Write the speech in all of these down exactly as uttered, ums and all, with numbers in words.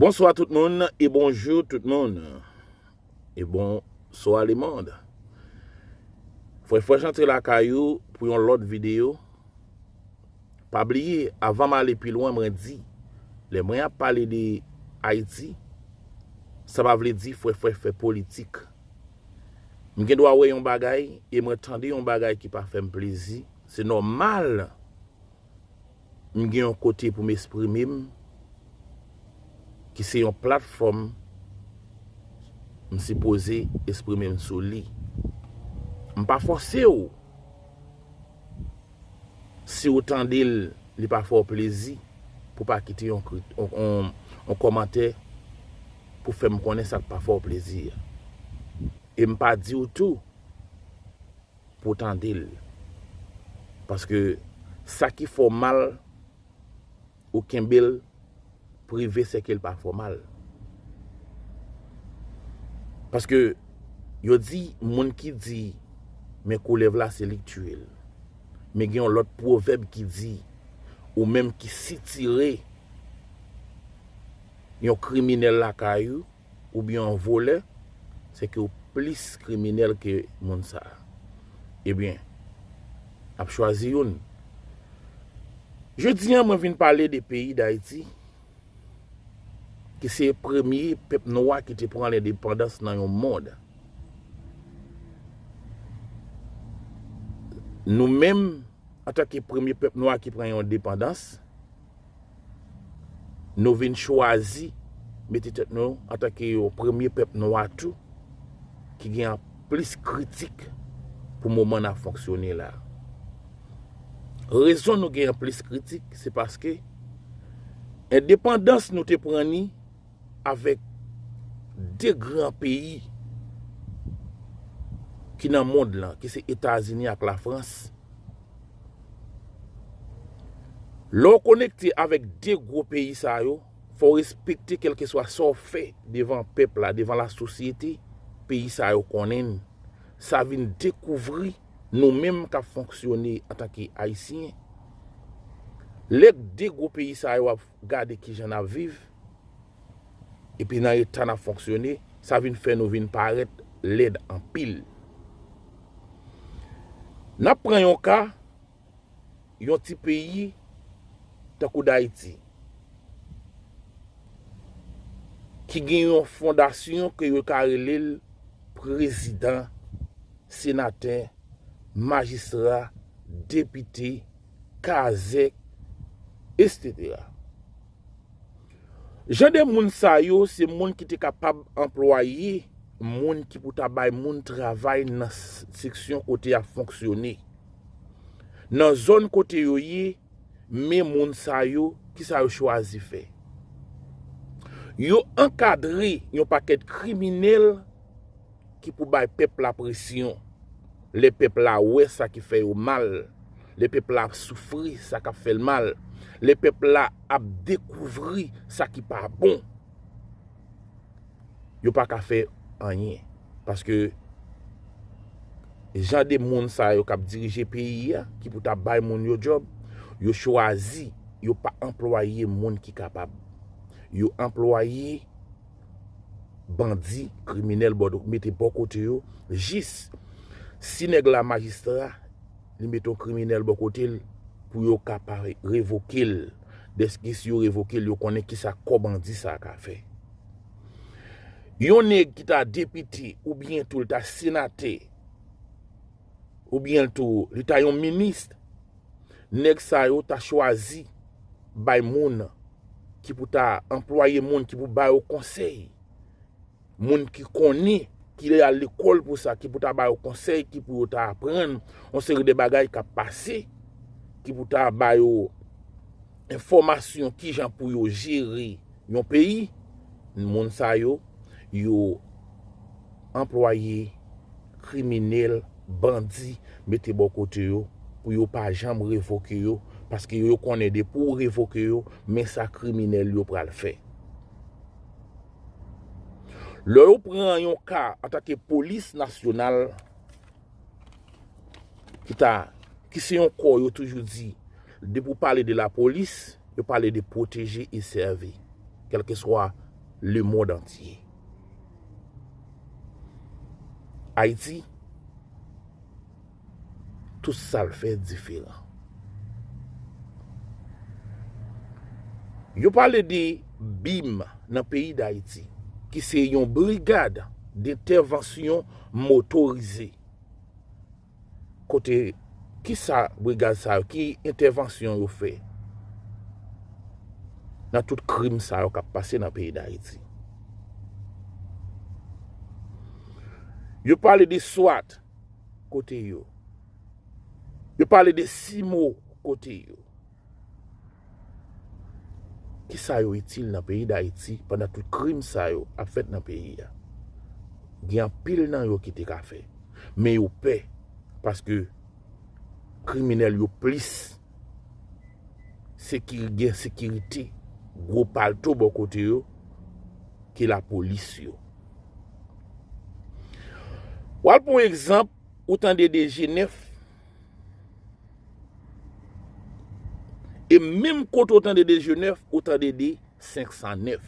Bonswa tout moun e bonjou tout moun. E bonswa lemonn. Frè Fresh antre lakay ou pou yon lòt videyo. Pa bliye, avan m ale pi lwen, mwen di, lè mwen ap pale de Ayiti, sa pa vle di Frè Fresh fè politik. M gen dwa wè yon bagay e mwen tande yon bagay ki pa fè m plezi. Se nòmal m gen yon kote pou m eksprime m, ki se yon platfòm m sipoze eksprime m sou li. M pa fòse w, si w tande l, li pa fè w plezi, pou w pa kite yon, yon, yon, yon kòmantè pou fè m konnen sa k pa fè w plezi a. E m pa di w tou pou w tande l. Paske sa ki fè w mal, ou kenbe l prive, sèke l pa fè w mal. Paske yo di, moun ki di, men koulèv la, se li k tiye l. Men gen yon lòt pwovèb ki di, ou menm ki sitire yon kriminèl lakay ou, oubyen yon vòlè, sèke w plis kriminèl ke moun sa a. Ebyen, n ap chwazi youn. Jodi a, mwen vin pale de peyi Dayiti, ki se premye pèp nwa ki te pran lendepandans nan yon mond. Nou menm, antanke premye pèp nwa ki pran yon endepandans, nou vin chwazi mete tèt nou antanke yon premye pèp nwa tou, ki gen plis kritik pou moman n ap fonksyone la. Rezon nou gen plis kritik, se paske endepandans nou te pran ni avèk de gran peyi ki nan mond lan, ki se Etazini ak Lafrans. Lè w konekte avèk de gwo peyi sa yo, fò w respekte kèlkeswa sa w fè devan pèp la, devan lasosyete, peyi sa yo konnen n. Sa vin dekouvri nou menm k ap fonksyone antanke Ayisyen. Lè de gwo peyi sa yo ap gade kijan n ap viv, epi nan eta n ap fonksyone, sa vin fè nou vin parèt lèd anpil. N ap pran yon ka, yon ti peyi tankou Dayiti, ki gen yon fondasyon ke yo ka rele l prezidan, senatè, majistra, depite, kazèk, etsetera. Jan de moun sa yo, se moun ki te kapab anplwaye moun ki pou ta bay moun travay nan s-, seksyon kote y ap fonksyone. Nan zòn kote yo ye, men moun sa yo, kisa yo chwazi fè? Yo ankadre yon pakèt kriminèl ki pou bay pèp la presyon. Lè pèp la wè sa ki fè yo mal, lè pèp la ap soufri, sa k ap fè l mal, lè pèp la ap dekouvri sa ki pa bon, yo pa ka fè anyen. Paske jan de moun sa yo k ap dirije peyi a, ki pou ta bay moun yo djòb, yo chwazi, yo pa anplwaye moun ki kapab. Yo anplwaye bandi, kriminèl, bò do-, mete bò kote yo, jis si nèg la majistra, li mete yon kriminèl bò kote l pou yo ka pa revoke l. Dèske si yo revoke l, yo konnen kisa kò bandi sa a ka fè. Yon nèg ki ta depite, oubyen tou li ta senatè, oubyen tou li ta yon minis, nèg sa yo ta chwazi bay moun ki pou ta anplwaye moun ki pou ba yo konsèy, moun ki konnen, ki al lekòl pou sa, ki pou ta ba yo konsèy, ki pou yo ta aprann yon seri de bagay k ap pase, ki pou ta ba yo enfòmasyon kijan pou yo jere yon peyi. Moun sa yo, yo anplwaye kriminèl, bandi, mete bò kote yo, pou yo pa janm revoke yo, paske yo konnen depi w revoke yo, men sa kriminèl yo pral fè. Lè yo pran yon ka antanke polis nasyonal, ki ta, ki se yon kò yo toujou di, depi w pale de lapolis, yo pale de pwoteje e sèvi, kèlkeswa lemonn antye. Ayiti, tout sa l fè diferan. Yo pale de BIM nan peyi Dayiti, ki se yon brigad dentèvansyon motorize. Kote, kisa brigad sa yo, ki entèvansyon yo fè nan tout krim sa yo k ap pase nan peyi Dayiti? Yo pale de swat, kote yo? Yo pale de simo, kote yo? Kisa yo itil nan peyi Dayiti pandan tout krim sa yo ap fèt nan peyi a? Gen anpil nan yo ki te ka fè, men yo pè, paske kriminèl yo plis sekiri-, gen sekirite, gwo palto bò kote yo, ke lapolis yo. W al pran yon egzanp, ou tande de G nèf, e menm kote ou tande de G nèf, ou tande de senk san nèf.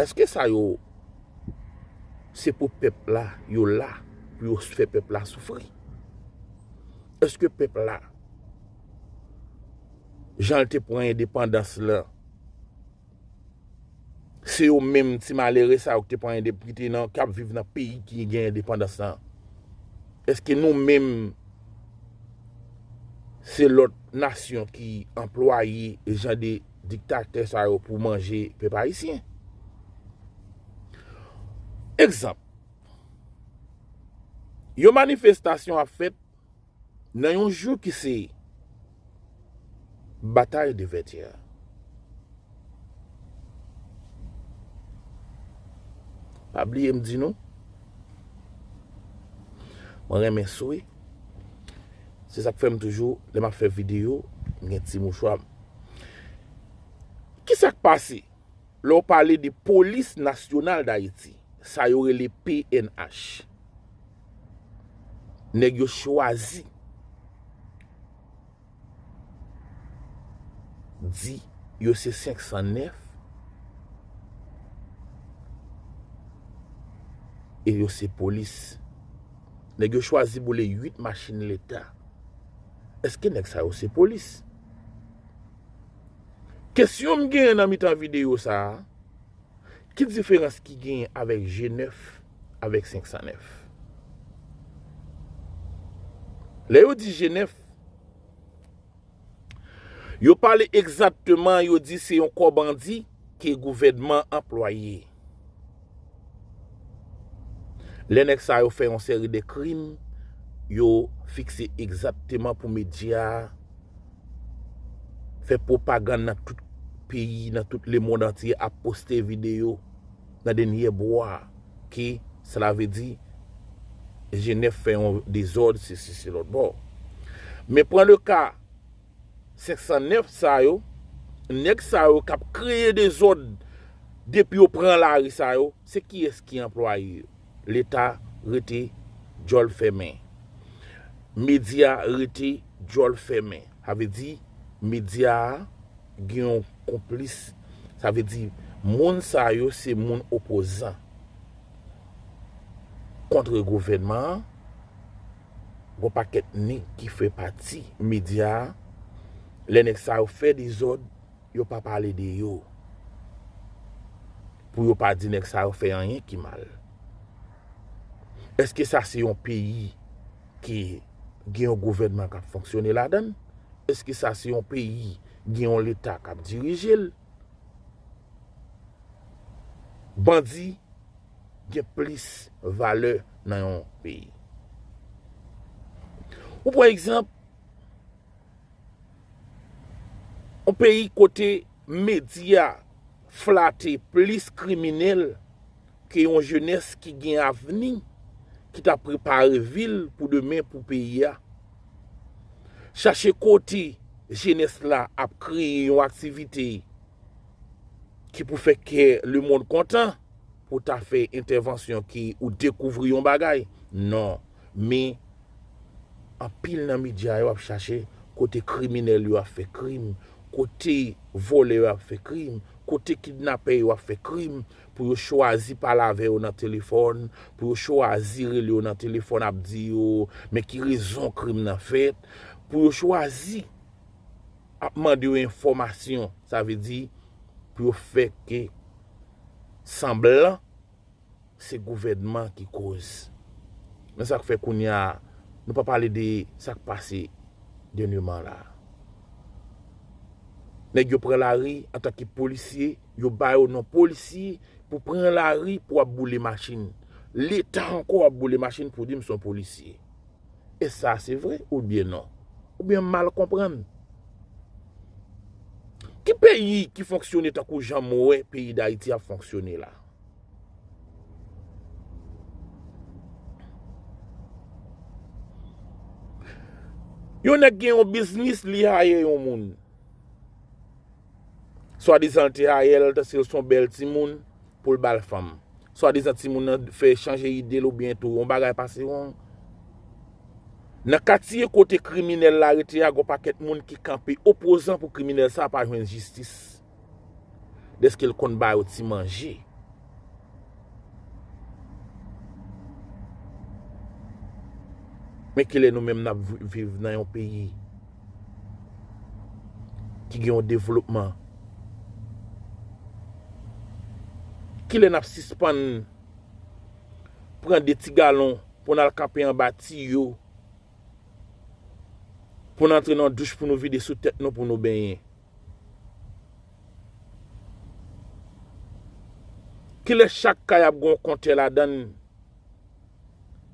Èske sa yo, se pou pèp la yo la, pou yo fè pèp la soufri? Èske pèp la, jan l te pran endepandans lan, se yo menm ti malere sa yo ki te pran endep-, ki te nan, k ap viv nan peyi ki gen endepandans lan? Èske nou menm, se lòt nasyon ki anplwaye jan de diktatè sa yo pou manje pèp ayisyen? Egzanp, yon manifestasyon ap fèt nan yon jou ki se batay de vètyè. Pa bliye m di nou, mwen renmen swe. Se sa k fè m toujou, lè m ap fè videyo, m gen ti mouchwa m. Kisa k pase? Lè w pale de Polis Nasyonal Dayiti, sa yo rele P N H, nèg yo chwazi di yo se senk san nèf e yo se polis. Nèg yo chwazi boule uit machin leta. Èske nèg sa yo se polis? Kesyon m genyen nan mitan videyo sa a, ki diferans ki genyen avèk G nèf, avèk senk san nèf? Lè yo di G nèf, yo pale egzakteman, yo di se yon kò bandi ke gouvènman anplwaye. Lè nèg sa yo fè yon seri de krim, yo fikse egzakteman pou medya a fè pwopagann nan tout peyi, nan tout lemonn antye, ap poste videyo nan dènyè bwa, ke sela vle di G nèf fè yon dezòd, sesi, se lòt bò. Men pran le ka senk san nèf sa yo, nèg sa yo k ap kreye dezòd depi yo pran lari sa yo, se kiyès ki anplwaye yo? Leta rete djòl fèmen. Medya rete djòl fèmen. Sa vle di, medya a gen yon konplis. Sa vle di, moun sa yo se moun opozan kont gouvènman an. Gon pakèt nèg ki fè pati medya a. Lè nèg sa yo fè dezòd, yo pa pale de yo. Pou yo pa di nèg sa yo fè anyen ki mal. Èske sa se yon peyi ki gen yon gouvènman k ap fonksyone ladan l? Èske sa se yon peyi gen yon leta k ap dirije l? Bandi gen plis valè nan yon peyi. Ou pran egzanp, yon peyi kote medya flate plis kriminèl ke yon jenès ki gen avni, ki t ap prepare vi l pou demen, pou peyi a. Chache kote jenès la ap kreye yon aktivite ki pou fè kè lemonn kontan, pou ta fè entèvansyon ki ou dekouvri yon bagay. Non. Men, anpil nan medya yo ap chache kote kriminèl yo ap fè krim, kote vòlè yo ap fè krim, kote kidnapè yo ap fè krim, pou yo chwazi pale avè yo nan telefòn, pou yo chwazi rele yo nan telefòn ap di yo, men ki rezon krim nan fèt, pou yo chwazi ap mande yo enfòmasyon, sa vle di pou yo fè ke sanblan se gouvènman ki koz. Men sa k fè kounye a, nou pa pale de sa k pase dènyèman la. Nèg yo pran lari antanke polisye, yo ba yo non polisye pou pran lari pou ap boule machin. Leta ankò ap boule machin pou di m se yon polisye. E sa se vre oubyen non? Oubyen m mal konprann? Ki peyi ki fonksyone tankou jan m wè peyi Dayiti ap fonksyone la? Yon nèg gen yon biznis, li haye yon moun. Swadizan l te haye l, tansi l se yon bèl timoun pou l ba l fanm. Swadizan timoun nan fè chanje ide l oubyen tou yon bagay pase wrong. Nan katye kote kriminèl la rete a, gon pakèt moun ki kanpe opozan pou kriminèl sa pa jwenn jistis. Dèske l konn ba yo ti manje. Men kilè nou menm n ap vi- viv nan yon peyi ki gen yon devlopman? Kilè n ap sispann pran de ti galon pou n al kanpe anba tiyo, pou n antre nan douch pou nou vide sou tèt nou pou nou benyen? Kilè chak kay ap gen yon kontè ladan l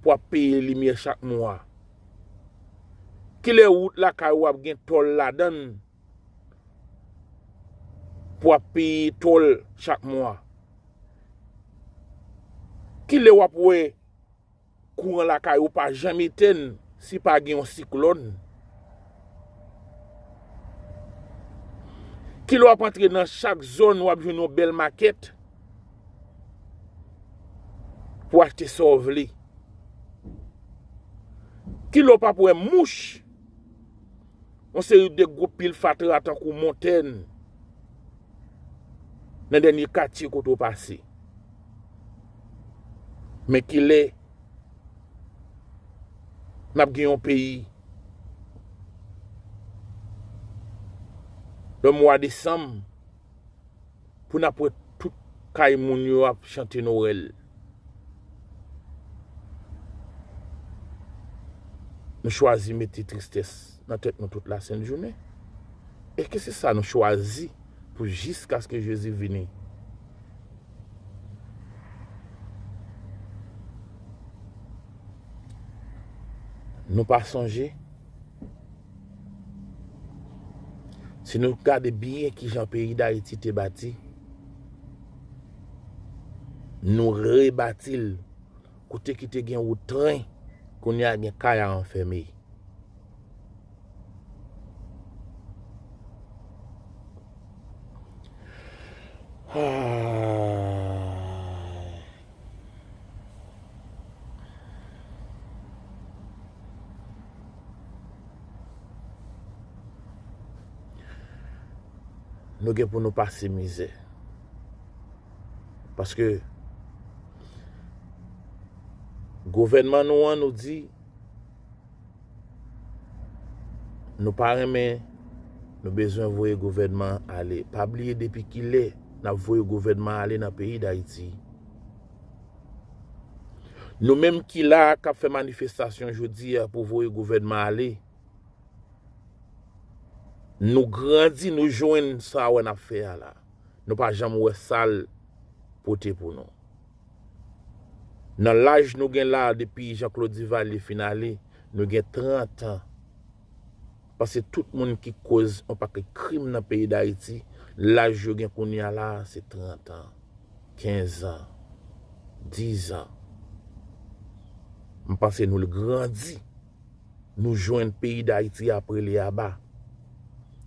pou ap peye limyè chak mwa? Kilè wout lakay ou ap gen tòl ladan l pou ap peye tòl chak mwa? Kilè w ap wè kouran lakay ou pa janm etèn si pa gen yon siklòn? Kilè w ap antre nan chak zòn, w ap jwenn yon bèl makèt pou achte sa w vle? Kilè w p ap wè mouch, yon seri de gwo pil fatra tankou montèn nan dènye katye kote w pase? Men kilè n ap gen yon peyi nan mwa desanm pou n ap wè tout kay moun yo ap chante Nwèl? Nou chwazi mete tristès nan tèt nou tout lasent jounen. Èske se sa nou chwazi pou jiskaske Jezi vini? Nou pa sonje, si nou gade byen kijan peyi Dayiti te bati, nou rebati l kote ki te gen wout tren, kounye a gen kay a anfème. Ah. Nou gen pou nou pase mizè. Paske gouvènman nou an, nou di, nou pa renmen, nou bezwen voye gouvènman an ale. Pa bliye depi kilè n ap voye gouvènman an ale nan peyi Dayiti. Nou menm ki la a k ap fè manifestasyon jodi a pou voye gouvènman ale, nou grandi, nou jwenn sa w wè n ap fè a la. Nou pa janm wè sa l pote pou nou. Nan laj nou gen la a, depi Jean Claude Duvalier fin ale, nou gen trant an. Paske tout moun ki koz yon pakèt krim nan peyi Dayiti, laj yo gen kounye a la a, se trant an, kenz an, diz an. M panse nou grandi. Nou jwenn peyi Dayiti ap rele aba.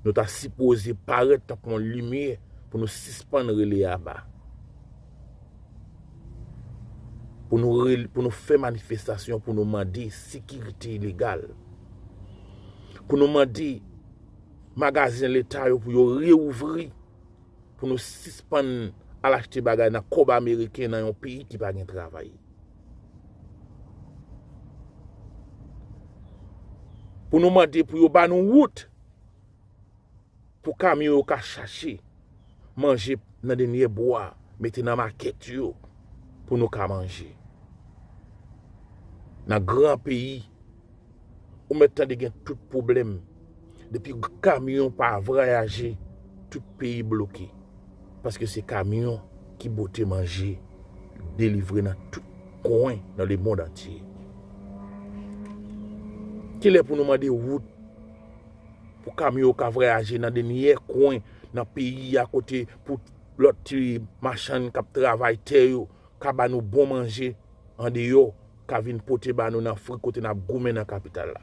Nou ta sipoze parèt tankou yon limyè pou nou sispann rele aba. Pou nou rele, pou nou fè manifestasyon, pou nou mande sekirite legal. Pou nou mande magazen Leta yo pou yo reouvri, pou nou sispann al achte bagay nan kòb ameriken nan yon peyi ki pa gen travay. Pou nou mande pou yo ba nou wout, pou kamyon yo ka chache manje nan denyè bwa, mete nan makèt yo pou nou ka manje. Nan gran peyi, ou mèt tande gen tout pwoblèm. Depi kamyon pa vwayaje, tout peyi bloke. Paske se kamyon ki pote manje delivre nan tout kwen nan lemonn antye. Kilè pou nou mande wout pou kamyon yo ka vwayaje nan denyè kwen nan peyi a, kote pou lòt ti machann k ap travay tè yo ka ba nou bon manje andeyò, ka vin pote ba nou nan fri kote n ap goumen nan kapital la.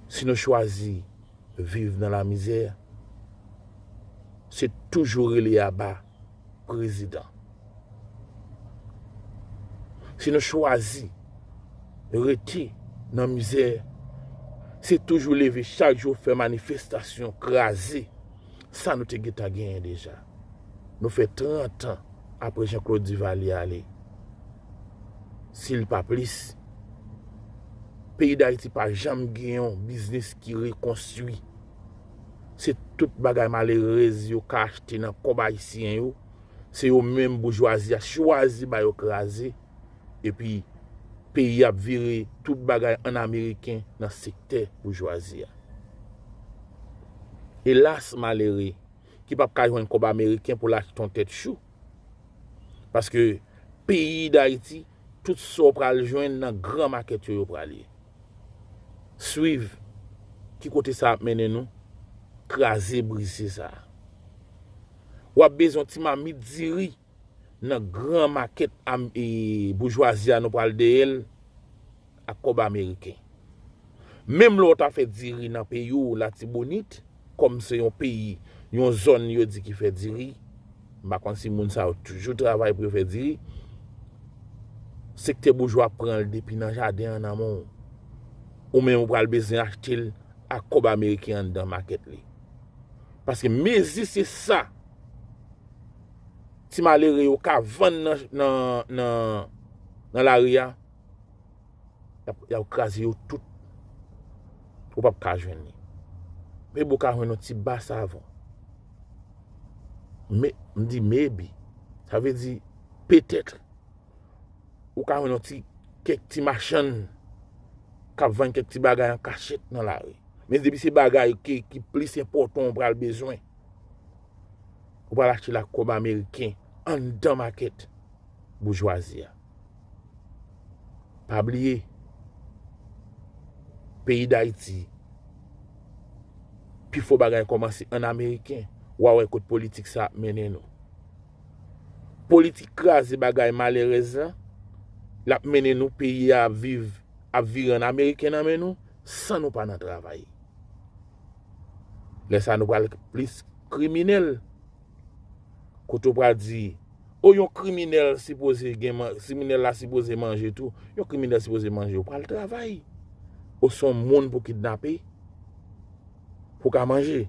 Si nou chwazi viv nan lamizè, se toujou rele aba prezidan. Si nou chwazi rete nan mizè, se toujou leve chak jou fè manifestasyon, kraze sa nou te gentan genyen deja. Nou fè trant an apre Jean Claude Duvalier ale. Si l pa plis, peyi Dayiti pa janm gen yon biznis ki rekonstwi. Se tout bagay malerèz yo ka achte nan kòb ayisyen yo, se yo menm boujwazi a chwazi ba yo kraze, epi peyi ap vire tout bagay ann ameriken nan sektè boujwazi a. Elas, malere ki p ap ka jwenn kòb ameriken pou l achte yon tèt chou. Paske peyi Dayiti, tout sa w pral jwenn nan gran makèt yo, yo pral ye. Swiv ki kote sa ap mennen nou, kraze brize sa. W ap bezwen ti mamit diri nan gran makèt am- e, boujwazi a nou pral dèyè l ak kòb ameriken. Menm lè w ta fè diri nan peyi w, Latibonit, kòm se yon peyi, yon zòn yo di ki fè diri, m pa konn si moun sa yo toujou travay pou yo fè diri, sektè boujwa pran l depi nan jaden an nan men w. Ou menm ou pral bezwen achte l ak kòb ameriken anndan makèt li. Paske mezi se sa ti malere yo ka vann nan, nan, nan, nan lari a, y ap, y ap kraze yo tout. Ou p ap ka jwenn li. Maybe ou ka jwenn yon ti ba savon. Men, m di maybe. Sa vle di, petèt, ou ka jwenn yon ti, kèk ti machann k ap vann kèk ti bagay an kachèt nan lari. Men depi se bagay ki, ki plis enpòtan ou pral bezwen, ou pral achte l ak kòb ameriken anndan makèt boujwazi a. Pa bliye, peyi Dayiti, pifò bagay kòmanse ann ameriken. W a wè kot politik sa ap mennen nou. Politik kraze bagay malerèz la, l ap mennen nou, peyi a ap viv, ap vire ann ameriken nan men nou, san nou pa nan travay. Lè sa nou pral plis kriminèl. Kote w pral di, o, yon kriminèl sipoze gen man-, kriminèl la sipoze manje tou. Yon kriminèl sipoze manje, ou pral travay. Ou se yon moun pou kidnape, pou ka manje.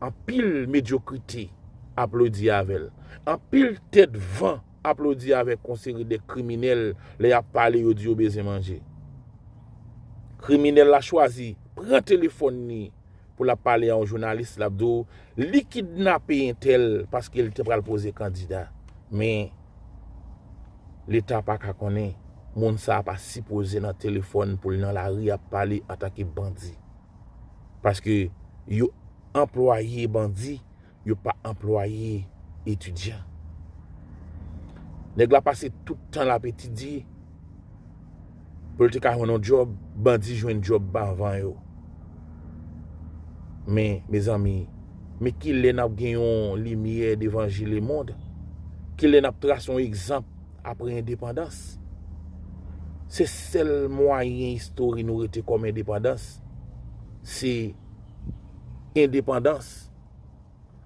Anpil medyokrite aplodi avè l. Anpil tèt van aplodi avèk yon seri de kriminèl lè y ap pale, yo di yo bezwen manje. Kriminèl la chwazi pran telefòn li pou l ap pale a yon jounalis, l ap di w li kidnape entèl paske l te pral poze kandida. Men, Leta pa ka konnen moun sa a pa sipoze nan telefòn pou l nan lari ap pale antanke bandi. Paske yo anplwaye bandi, yo pa anplwaye etidyan. Nèg la pase tout tan l ap etidye pou l te ka jwenn yon djòb, bandi jwenn djòb anvan yo. Men, mezanmi, men kilè n ap gen yon limyè devan je lemonn? Kilè n ap trase yon egzanp apre endepandans? Se sèl mwayen istori nou rete kòm endepandans, se endepandans.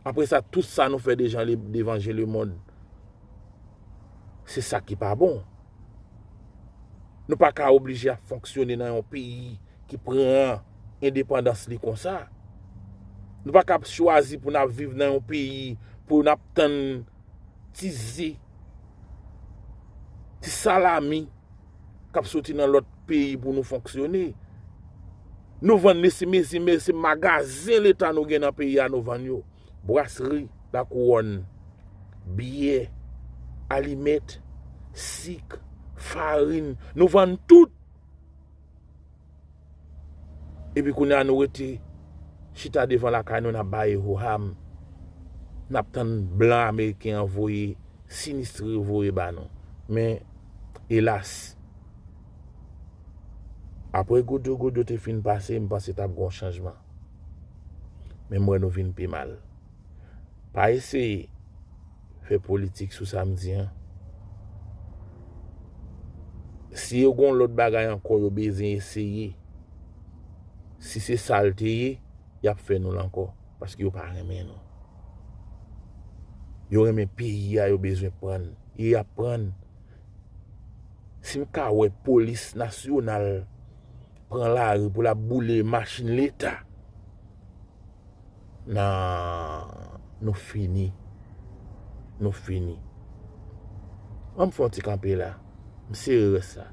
Apre sa, tout sa nou fè deja le-, devan je lemonn, se sa ki pa bon. Nou pa ka oblije ap fonksyone nan yon peyi ki pran endepandans li konsa. Nou pa ka ap chwazi pou n ap viv nan yon peyi pou n ap tann ti ze, ti salami k ap soti nan lòt peyi pou nou fonksyone. Nou vann, se, se, se, se magazen leta nou gen nan peyi a, nou vann yo. Brasri Lakouwòn, byè, alimèt, sik, farin, nou vann tout. Epi kounye a nou rete chita devan lakay nou, n ap bay hoham, n ap tann blan ameriken an voye sinistre voye ba nou. Men, elas, apre Goudou, Goudou te fin pase, m panse t ap gen yon chanjman. Men m wè nou vin pi mal. Pa eseye fè politik sou sa m di an. Si yo gen lòt bagay ankò yo bezwen eseye, si se sa l te ye, y ap fè nou l ankò, paske yo pa renmen nou. Yo renmen peyi a, yo bezwen pran. E y ap pran. Si m ka wè polis nasyonal pran lari pou l ap boule machin leta, nan, nou fini. Nou fini. An m fè yon ti kanpe la. M sere rès la.